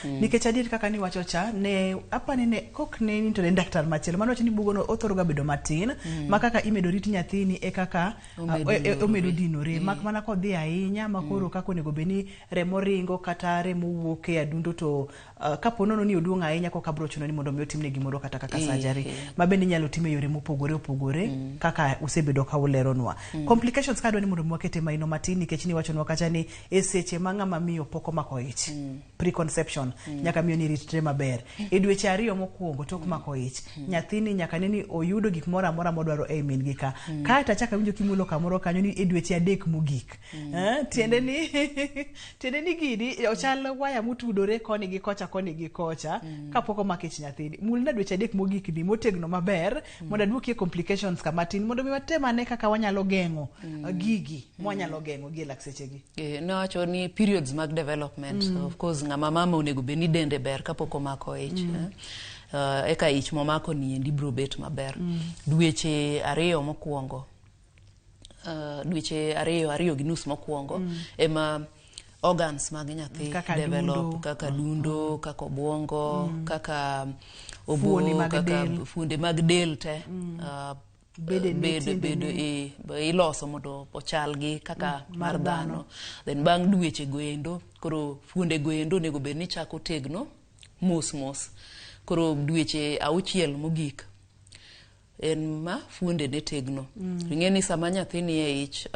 Nikech adier kaka niwacho cha, ne apani ne kok ne ni to ne daktar machielo mano wacho ni bugono othoro ga bedo matin, ma kaka imedo rit nyathini e kaka omedo dinore, mak mana kodhi ahinya ma koro kaka onego bed ni remo ringo kata remo wuok e adundo to kapo nono ni oduong' ahinya koka bro chuno ni mondo mi otimne gimoro kata kaka surgery, ma bende inyalo time yore mopogore opogore kaka usebedo ka uleronwa. Complications ka adwa ni mondo mi wakete maino matin nikech niwachonwa kacha ni e seche ma ng'ama miyo pok omako ich, preconception, nyaka miyo ni ritre maber. E dweche 2 mokwongo tok mako ich, nyathini nyaka ne ni oyudo gik moro amora modwaro e min gi ka. Kaeto achako awinjo kimulo kamoro kanyo ni e dweche 3 mogik. Tiende ni gini ochal waya motudore koni gi kocha koni gi koni. kocha kapok omako ich nyathini. Mulna dweche 3 mogik ni motegno maber mondo aduokie complications kamatin mondo mi watem ane kaka wanyalo geng'o gigi mwanyalo geng'o gi e lak sechegi. Nowacho ni periods mag development. Of course ng'ama mama onego bed ni dende ber kapok omako ich. Eka ich momako ni endi biro bet maber. Dweche 2 mokwongo, dweche 2.5 mokwongo ema organs mag nyathi kaka develop dundo. Kaka dundo, kaka obwongo, kaka obo, Fuoni mag kaka del. fuonde mag del te. Bedene, Bedo, tiendene. Iloso mondo ochal gi kaka mar mar dhano. dhano. Then bang' dweche goendo, koro fuonde goendo onego bed ni chako tegno mos mos. Koro dweche 6 mogik en ma fuonde ne tegno. Ing'e ni sama nyathi ni e ich,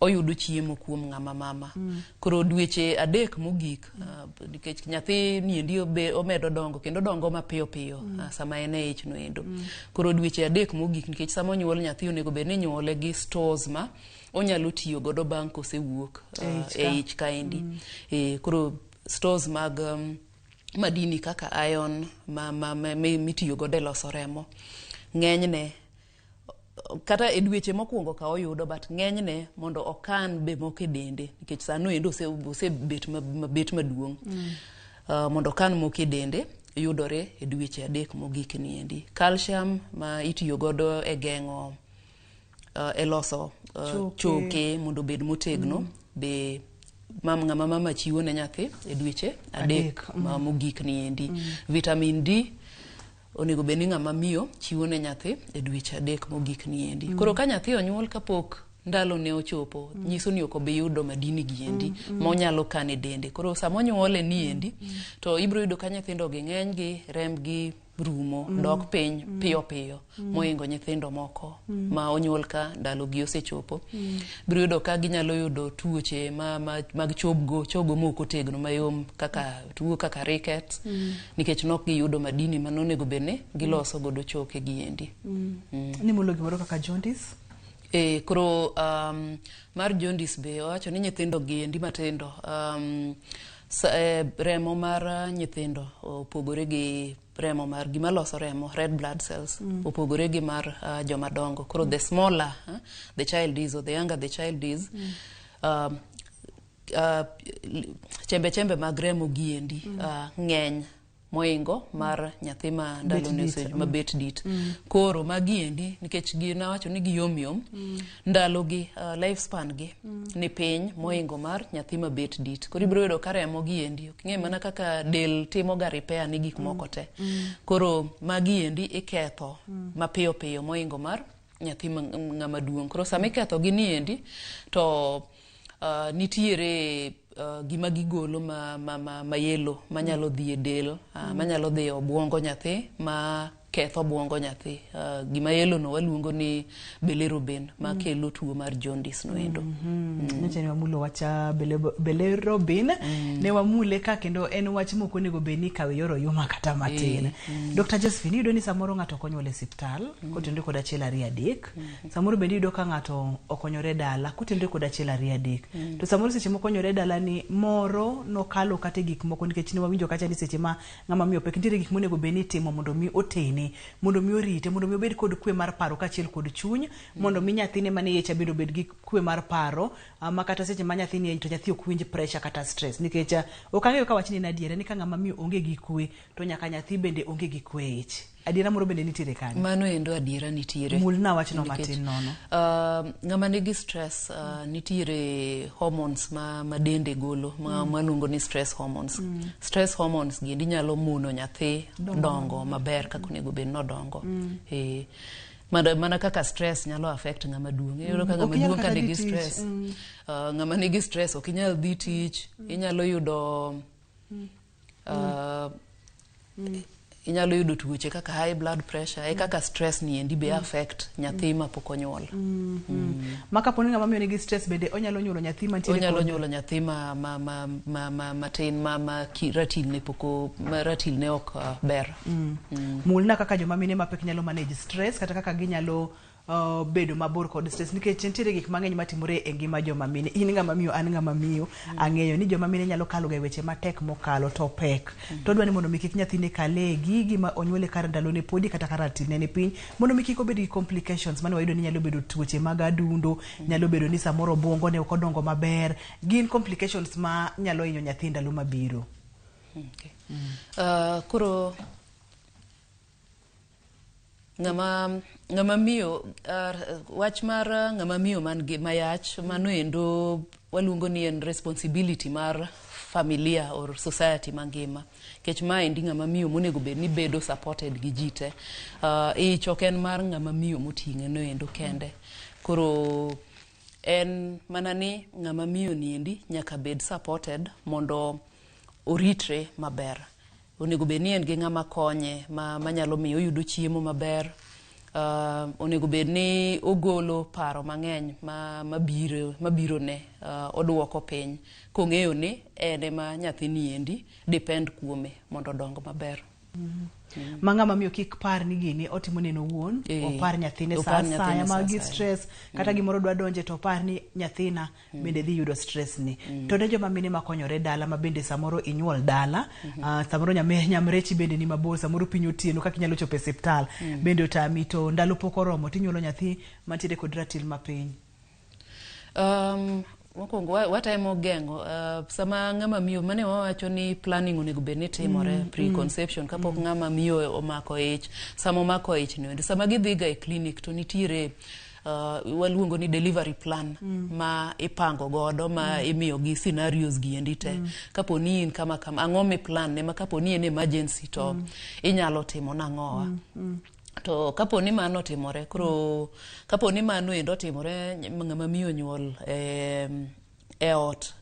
oyudo chiemo kuom ng'ama mama. Koro dweche 3 mogik, nikech nyathi niendi omedo dongo kendo dongo mapiyo piyo sama en e ich noendo. Koro dweche 3 mogik, nikech sama onyuol nyathi onego bed ni inyuole gi stores ma onyalo tiyo godo bang' kosewuok E ich e ka. ich kaendi. Koro stores mag madini kaka iron mitiyo godo e loso remo ng'enyne kata e dweche mokwongo ka oyudo, but ng'enyne mondo okan be moko e dende nikech sano endo osebet mabet maduong'. Mondo okan moko e dende yudore e dweche 3 mogik niendi. Calcium ma itiyo godo e geng'o e loso Choke. choke mondo obed motegno be ng'ama mama chiwo ne nyathi e dweche 3 3, ma mogik niendi. Vitamin D onego bed ni ng'ama miyo chiwo ne nyathi e dweche 3 mogik niendi. Koro ka nyathi onyuol kapok ndalo ne ochopo, nyiso ni ok obi yudo madini gi endi monyalo kano e dende. Koro sama onyuole ni endi, to ibiro yudo ka nyithindo gi ng'eny gi rembgi rumo, dok piny piyo piyo mohingo nyithindo moko ma onyuol ka ndalo gi osechopo. Ibiro yudo ka ginyalo yudo tuoche mag chogo mok otegno mayom kaka tuo kaka rickets, nikech nok giyudo madini manonego bed ni giloso godo choke gi endi. Ni mulo gimoro kaka jaundice? Koro mar jaundice be owacho ni nyithindo gi endi matindo, remo mar nyithindo opogore gi remo mar gima loso remo, red blood cells, opogore gi mar joma dongo. Koro the smaller the child is or the younger the child is, chembe chembe mag remo gi endi ng'eny moingo mar nyathi ma ndalo ne Bet dit, ma bet dit. Koro magi endi nikech gin awacho ni giyom yom, ndalo gi lifespan gi ni piny moingo mar nyathi ma bet dit. Koro ibiro yudo ka remo gi endi ok ing'e mana kaka del timo ga repair ni gik moko te. Koro magi endi iketho mapiyo piyo moingo mar nyathi ng'ama duong'. Koro sama iketho gi ni endi to nitiere gima gigolo ma yellow manyalo dhi e del, manyalo dhi e obwongo nyathi, ma ketho obwongo nyathi. Gima yellow no waluongo ni bilirubin, ma kelo tuo mar jaundice no endo. Nyocha ne wamulo wach bilirubin, ne wamule ka kendo en wach mok onego bed ni ikawe yor oyuma kata matin. Dr. Josephine, iyudo ni samoro ng'ato ok onyuol e osiptal, kotenore kod 1 2 3. Samoro bende iyudo ka ng'ato okonyore dala, kotenore kod 1 2 3. To samoro seche moko onyore dala ni moro nokalo kata e gik moko, nikech ne wawinjo kacha ni seche ma ng'ama miyo pek nitiere gik monego bed ni itimo mondo mi otene, mondo mi orite, mondo mi obed kod kwe mar paro kaachiel kod chuny, mondo mi nyathine mane iye cha bende obed gi kwe mar paro, ma kata seche ma nyathini e to nyathi ok winj pressure kata stress, nikech ok ang'eyo ka wachni en adiera ni ka ng'ama miyo onge gi kwe to nyaka nyathi bende onge gi kwe e ich. Adiera moro bende nitiere kanyo? Mano endo adiera nitiere. Mulna wachno Nikech, matin nono. Ng'ama nigi stress, nitiere hormones ma dende golo, ma waluongo ni stress hormones. Stress hormones gi nyalo mono nyathi Dongo. dongo maber kaka onego bed nodongo. Mana kaka stress nyalo affect ng'ama duong'. Iyudo ka ng'ama Ok inyal duong' ka kata dhi nigi tich. stress, ng'ama nigi stress ok inyal dhi tich, inyalo yudo inyalo yudo tuoche kaka high blood pressure, e kaka stress ni endi be affect nyathi ma pok onyuol. Ma kapo ni ng'ama miyo nigi stress bende onyalo nyuolo nyathi mantiere Onyalo nyuolo nyathi ma matin ma ratil ne pok ma ratil ne ok ber. Mulna kaka joma mine mapek nyalo manage stress kata kaka ginyalo bedo mabor kod stress, nikech nitiere gik mang'eny matimore e ngima joma mine. In ng'ama miyo, an ng'ama miyo, ang'eyo ni joma mine nyalo kalo ga e weche matek mokalo to pek. To odwa ni mondo mi kik nyathine kale gigi ma onyuole kar ndalone podi kata kar ratilne ni piny, mondo mi kik obed gi complications mane wayudo ni nyalo bedo tuoche mag adundo, nyalo bedo ni samoro obuongo ne ok odongo maber. Gin complications ma nyalo hinyo nyathi ndalo mabiro. Okay. Koro ng'ama miyo, wach mar ng'ama miyo man gi mayach, mano endo waluongo ni en responsibility mar familia or society mangima, nikech maendi ng'ama miyo monego bed ni bedo supported gi ji te. Ich ok en mar ng'ama miyo moting'e no endo kende. Koro en mana ni ng'ama miyo niendi nyaka bed supported mondo oritre maber. Onego bed ni en gi ng'ama konye manyalo miyo oyudo chiemo maber. Onego bed ni ogolo paro mang'eny mabiro ne, oduoko piny kong'eyo ni en ema nyathini endi depend kuome mondo odong maber. Ma ng'ama miyo kik par ni gini otimo neno owuon, opar nyathine sa Opar nyathine asaya sa ma gi asaya. stress, kata gimoro dwa donje to opar ni nyathina bende dhi yudo stress ni. To ne joma mine makonyore dala, ma bende samoro inyuol dala, samoro nyamrechi bende ni mabor, samoro piny otieno kaka inyalo chopo e osiptal, bende otami to ndalo pok oromo tinyuolo nyathi mantiere kod ratil mapiny. Mokwongo watemo geng'o sama ng'ama miyo mane wawacho ni planning onego bed ni timore preconception kapok ng'ama miyo omako ich. Sama omako ich no endo, sama gidhi ga e clinic to nitiere waluongo ni delivery plan ma ipango godo ma imiyo gi scenarios gi endi te. Kapo ni in kama kama, ang'o mi plan ne ma kapo ni en emergency to inyalo timo nang'owa. To kapo ni mano otimore, koro kapo ni mano endo otimore, ng'ama miyo nyuol e ot,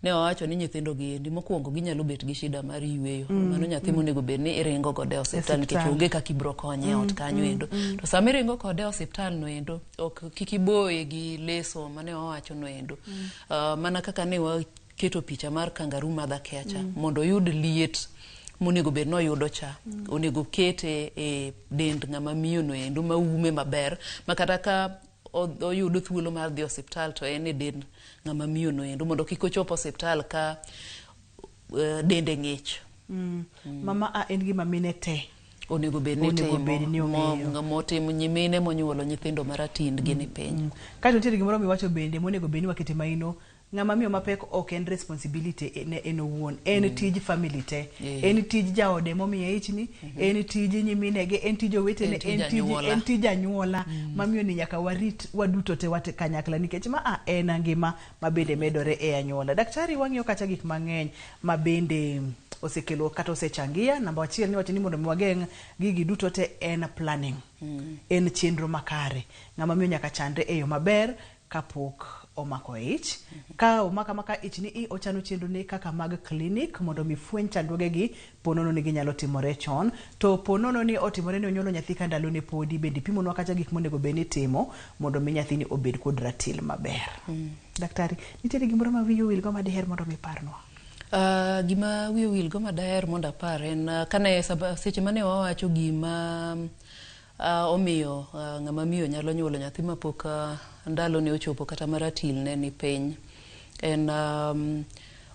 ne wawacho ni nyithindo gi endi mokwongo ginyalo bet gi shida mar yweyo. Mano nyathi monego bed ni iringo kode e osiptal nikech Osiptal. onge kaka ibro konye e ot kanyo endo. To sama iringo kode e osiptal no endo, ok kik iboye gi leso mane wawacho no endo. Mana kaka ne waketo picha mar kangaroo mother care cha, mondo oyud liet monego bed noyudo cha, onego kete e dend ng'ama miyo no endo maume maber, ma kata ka oyudo thuolo mar dhi osiptal to en e dend ng'ama miyo no endo, mondo kik ochop osiptal ka dende ng'ich. Mama a en gima mine te onego bed ni Onego bed ni timo ong'eyo. Motimo nyimine monyuolo nyithindo maratindgi ni piny. Kaeto nitiere gimoro miwacho bende monego bed ni wakete maino, ng'ama miyo mapek ok en responsibility ne en owuon, en tij family te. En tij jaode momiye ichni, en tij nyiminege, en tij owetene, En tij anyuola. en tij anyuola. Mamiyo ni nyaka warit waduto te wate kanyakla, nikech ma a en ngima ma bende medore e anyuola. Daktari, wang'iyo kacha gik mang'eny ma bende osekelo kata osechangia. Namba achiel ni wacho ni mondo mi wageng' gigi duto te en planning. En chenro makare. Ng'ama miyo nyaka chanre e yo maber kapok omako ich. Ka omako amaka ich ni i, ochano chenro ne kaka mag clinic mondo mi fweny chandruoge gi ponono ni ginyalo timore chon. To ponono ni otimore ni onyuolo nyathi ka ndalone podi, bende ipimonwa kacha gik monego bed ni itimo mondo mi nyathini obed kod ratil maber. Daktari, nitiere gimoro ma wiyi owil go ma diher mondo mi iparnwa? Gima wiya owil go ma daher mondo apar en kane seche mane wawacho gima omiyo ng'ama miyo nyalo nyuolo nyathi mapok ndalone ochopo kata maratil ne ni piny, en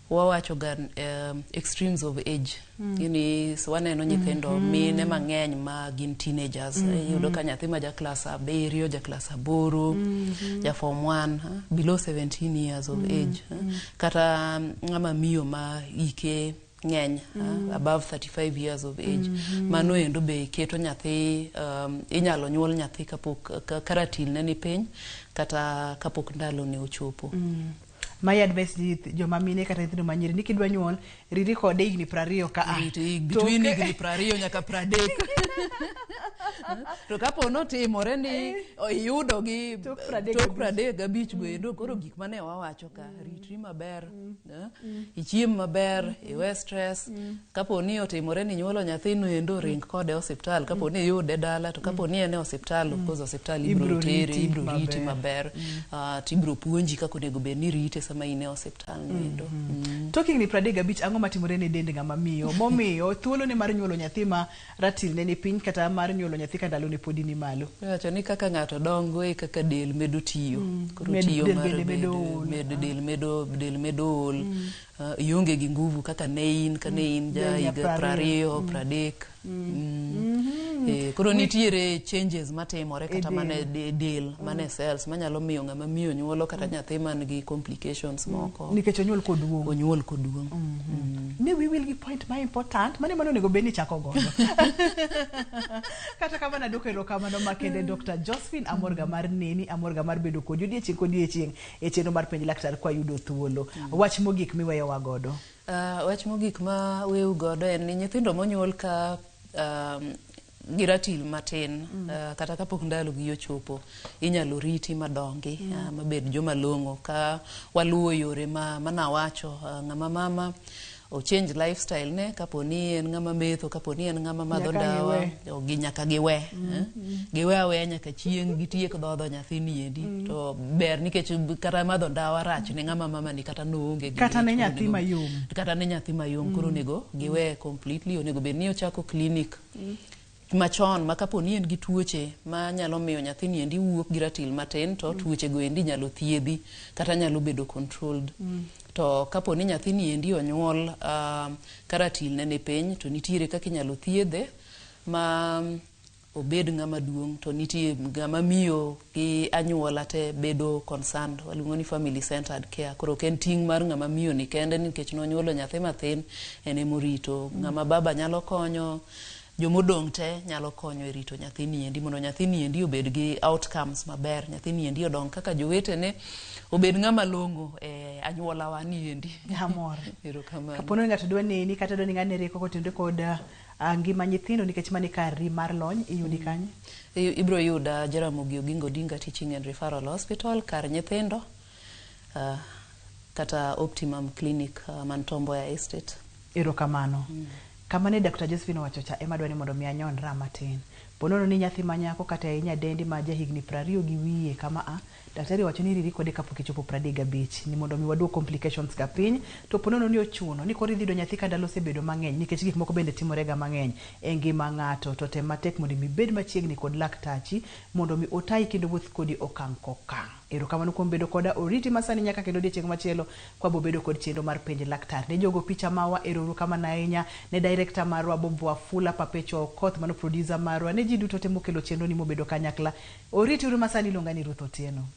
wawacho ga extremes of age. Gini waneno nyithindo mine mang'eny ma gin teenagers. Iyudo ka nyathi ma ja klas 7, ja klas 8, ja form 1, below 17 years of age. Kata ng'ama miyo ma hike ng'eny, above 35 years of age. Mano endo be keto nyathi, inyalo nyuol nyathi kapok ka ratil ne ni piny kata kapok ndalone ochopo. My advice ni joma mine kata nyithindo manyiri ni kidwa nyuol, riri kode higni 20 ka a. Riti between higni 20 nyaka 30. To kapo notimore ni iyudo gi Tok pradek tok gabich. 35 go endo, koro gik mane wawacho ka, ritri maber, ichiem maber, iwe stress. Kapo ni otimore ni inyuolo nyathino endo, ring kode e osiptal. Kapo ni iyude dala, to kapo ni en e osiptal, of course osiptal ibro Ibro tere, riti ibro riti maber. maber. Tibro puonji kaka onego bed ni irite sama in e osiptal noendo. Tok higni 35 ang'o matimore ne dend ng'ama miyo momiyo thuolone mar nyuolo nyathi ma ratil ne ni piny kata mar nyuolo nyathi ka ndalone podi ni malo? Iwacho ni kaka ng'ato dongo e kaka del medo tiyo. Koro tiyo Del mar bende medo ol. Del medo del medo ol. Ionge gi nguvu kaka ne in kane in ja Ja higa 20. 20, 30. Koro nitiere changes matimore kata E mana e del. del, mana e cells manyalo miyo ng'ama miyo nyuolo kata nyathi man gi complications moko. Nikech onyuol koduong'. Onyuol koduong'. Ne wiwil gi point ma important mane mano onego bed ni ichako godo. Kata kamano aduoko erokamano makende Dr. Josephine, amorga mar neni, amorga mar bedo kodi odiechieng' kodiechieng' e chenro mar penj laktar kwayudo thuolo. Wach mogik miweyowa godo. Wach mogik ma weu godo en ni nyithindo monyuol ka gi ratil matin, kata kapok ndalo gi ochopo, inyalo riti madongi, mabed joma long'o ka waluwo yore ma manawacho. Ng'ama mama o change lifestyle ne, kapo ni en ng'ama metho, kapo ni en ng'ama madho Nyaka ndawa, giwe. gi nyaka giwe, eh? Giwe aweya nyaka chieng' gitiek dhodho nyathini endi. To ber nikech kata madho ndawa rach ne ng'ama mama ni kata noonge gi Kata ne lit, koro nyathi onego- mayom. kata ne nyathi mayom. Koro onego giwe completely, onego bed ni ochako clinic machon ma kapo ni en gi tuoche ma nyalo miyo nyathini endi wuok gi ratil matin, to tuoche go endi nyalo thiedhi kata nyalo bedo controlled. To kapo ni nyathini endi onyuol ka ratil ne ni piny, to nitiere kaka inyalo thiedhe ma obed ng'ama duong', to nitie ng'ama miyo gi anyuola te bedo concerned, waluongo ni family centered care. Koro ok en ting' mar ng'ama miyo ni kende nikech nonyuolo nyathi mathin en emorito. Ng'ama baba nyalo konyo, jomodong' te nyalo konyo e rito nyathini endi mondo nyathini endi obed gi outcomes maber, nyathini endi odong kaka jowetene, obed ng'ama long'o e anyuolawa ni endi. Amor. Erokamano. Kapo ni ng'ato dwa neni kata dwa ni ng'ane rieko kotenore kod ngima nyithindo nikech mani kari mar lony, iyudi kanye? Ibiro yuda Jaramogi Oginga Odinga Teaching and Referral Hospital kar nyithindo, kata Optimum Clinic, man Tom Mboya Estate. Erokamano. Kama ne Dr. Josephine owacho cha ema adwa ni mondo mi anyonra matin. Ponono ni nyathi ma nyako kata e nyadendi ma jahigni 20 gi wiye kama a, daktari owacho ni riri kode kapok ichopo 35 ni mondo mi waduok complications ga piny. To ponono ni ochuno ni koro idhi yudo nyathi ka ndalo osebedo mang'eny nikech gik moko bende timore ga mang'eny e ngima ng'ato, to tem matek mondo mi ibed machiegni kod laktachi mondo mi otayi kendo wuoth kodi okang' kokang'. Erokamano kuom bedo koda oriti masani nyaka kendo odiechieng' machielo kwa bobedo kod chenro mar penj laktar. Ne jogo picha mawa, ero kamano ahinya ne director marwa Bob Wafula, Perpetua Okoth mano producer marwa, ne ji duto te mokelo chenro ni mobedo kanyakla. Oriti uru masani iluonga ni Ruth Otieno.